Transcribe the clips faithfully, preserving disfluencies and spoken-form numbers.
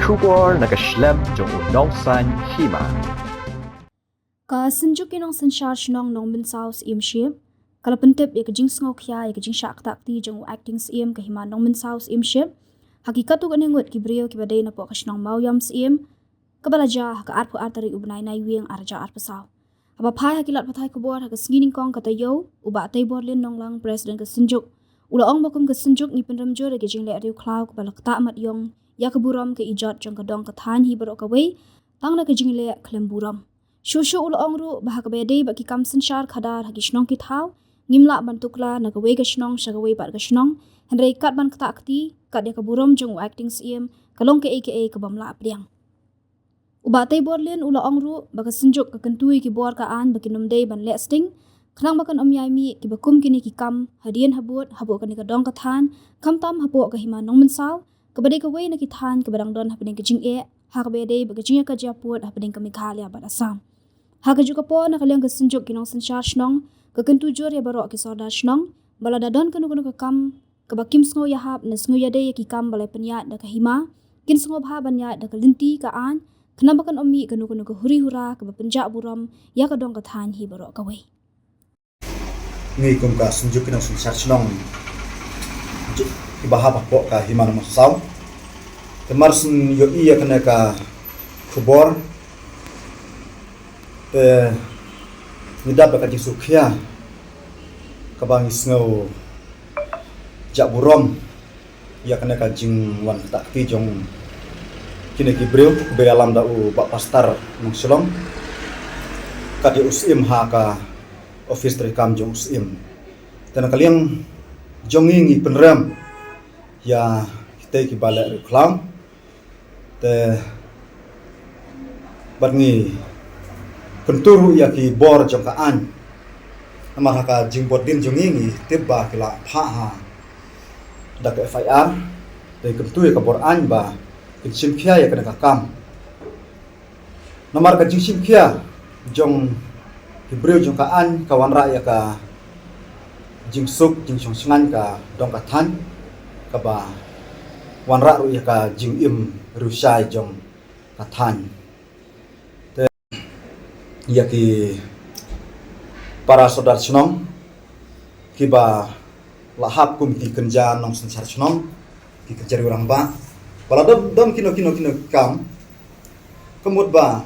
Khubor na ka shlem jong u nongsan hima. Ka Synjuk ki Nongsynshar Shnong Nongmynsaw Syiemship ka la pyntip ïa ka jingsngewkhia ïa ka jingshah ktah kti jong u Acting Syiem ka Hima Nongmynsaw Syiemship ha ki katto katne ngut ki briew kiba dei napoh ka shnong Mawiam Syiem, kaba la jia ha ka arphew ar tarik u bnai Naiwieng arhajar arphew saw. Haba phai ha ki lad pathai khubor ha ka sngi nyngkong ka taïew, u Bah Teiborlin Nonglang, President ka Synjuk, u la ong ba kum ka Synjuk ngi pynrem jur ïa ka jingleh riewkhlaw kaba la ktah mat ïong ïa ka burom ka ijot jong ka dong ka thaiñ hi baroh kawei, tang na ka jingleh khlem burom. Shuh shuh u la ong ruh ba ha kaba ïadei bad ki kam synshar khadar ha ki shnong ki thaw, ngim lah ban tukla na kawei ka shnong sha kawei pat ka shnong, hynrei kat ban ktah kti, kat ïa ka burom jong u Acting Syiem, ka long kaei kaei ka bym lah pdiang. U Bah Teiborlin u la ong ruh ba ka Synjuk ka kyntu ïa ki bor ka aiñ ba kin ym dei ban leh sting, khnang ba kan ym ïai mih kiba kum kine ki kam hadien habud hapoh kane ka dong ka thaiñ, khamtam hapoh ka Hima Nongmynsaw, kaba dei kawei na ki thaiñ kaba dang don hapdeng ka jingeh ha kaba ïadei bad ka jingïakajia pud hapdeng ka Meghalaya bad Assam. Ha kajuh ka por, na ka liang ka Synjuk ki Nongsynshar Shnong ka kyntu jur ïa baroh ki Sordar Shnong ba lada don kano kano ka kam kaba kim sngew ïahap ne sngew ïadei ïa ki kam ba la pynïaid da ka hima, kin sngewbha ban ïaid da ka lynti ka aiñ, khnang ba kan ym mih kano kano ka huri hura kaba pynjah burom ïa ka dong ka thaiñ hi baroh kawei. Ngi kum ka Synjuk ki Nongsynshar Shnong kiba hap hapoh ka Hima Nongmynsaw, te mar syn ïohi ïa kane ka khubor, te ngi dap da ka jingsngewkhia kaba ngi sngew jah burom ïa kane ka jingwan ktah kti jong kine ki briew, kaba ïalam da u Bah Pastor Nongshillong, kat ïa u Syiem ha ka office treikam jong u Syiem. Te na ka liang jong ngi, ngi pynrem ïa kitei kiba leh riewkhlaw, te bad ngi kyntu ruh ïa ki bor jong ka aiñ. Namar ha ka jingbud dien jong ngi, ngi tip ba ki la phah ha da ka F I R, te kyntu ïa ka bor aiñ ba kin shim khia ïa kane ka kam. Namar ka jingshim khia jong ki briew jong ka aiñ ka wanrah ïa ka jingsuk jingshong shngaiñ ka dong ka thaiñ, kaba wanrah ruh ïa ka jingim riewshai jong ka thaiñ. Te ïa ki para Sordar Shnong kiba la hap kum ki kynja Nongsynshar Shnong, ki kynja riew rangbah, ba la don, don kino kino kino ki kam, ka mut ba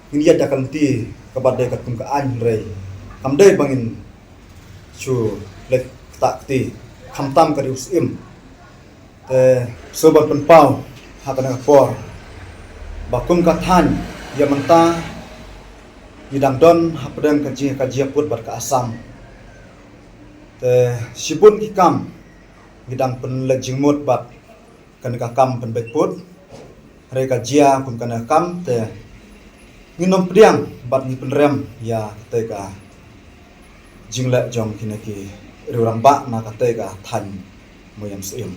ngin ïaid da ka lynti kaba dei katkum ka aiñ, hynrei kam dei ba ngin shu leh ktah kti, khamtam ka ri u Syiem. Te shu ban pynpaw ha kane ka por ba kum ka thaiñ, ïa mynta ngi dang don hapdeng ka jingïakajia pud bad ka Assam. Te shibun ki kam ngi dang pynleit jingmut bad kane ka kam pynbeit pud. Hynrei ka jia kum kane ka kam, te ngin ym pdiang bad ngi pynrem ïa katei ka jingleh jong kine ki riew rangbah na katei ka thaiñ Mawiam Syiem.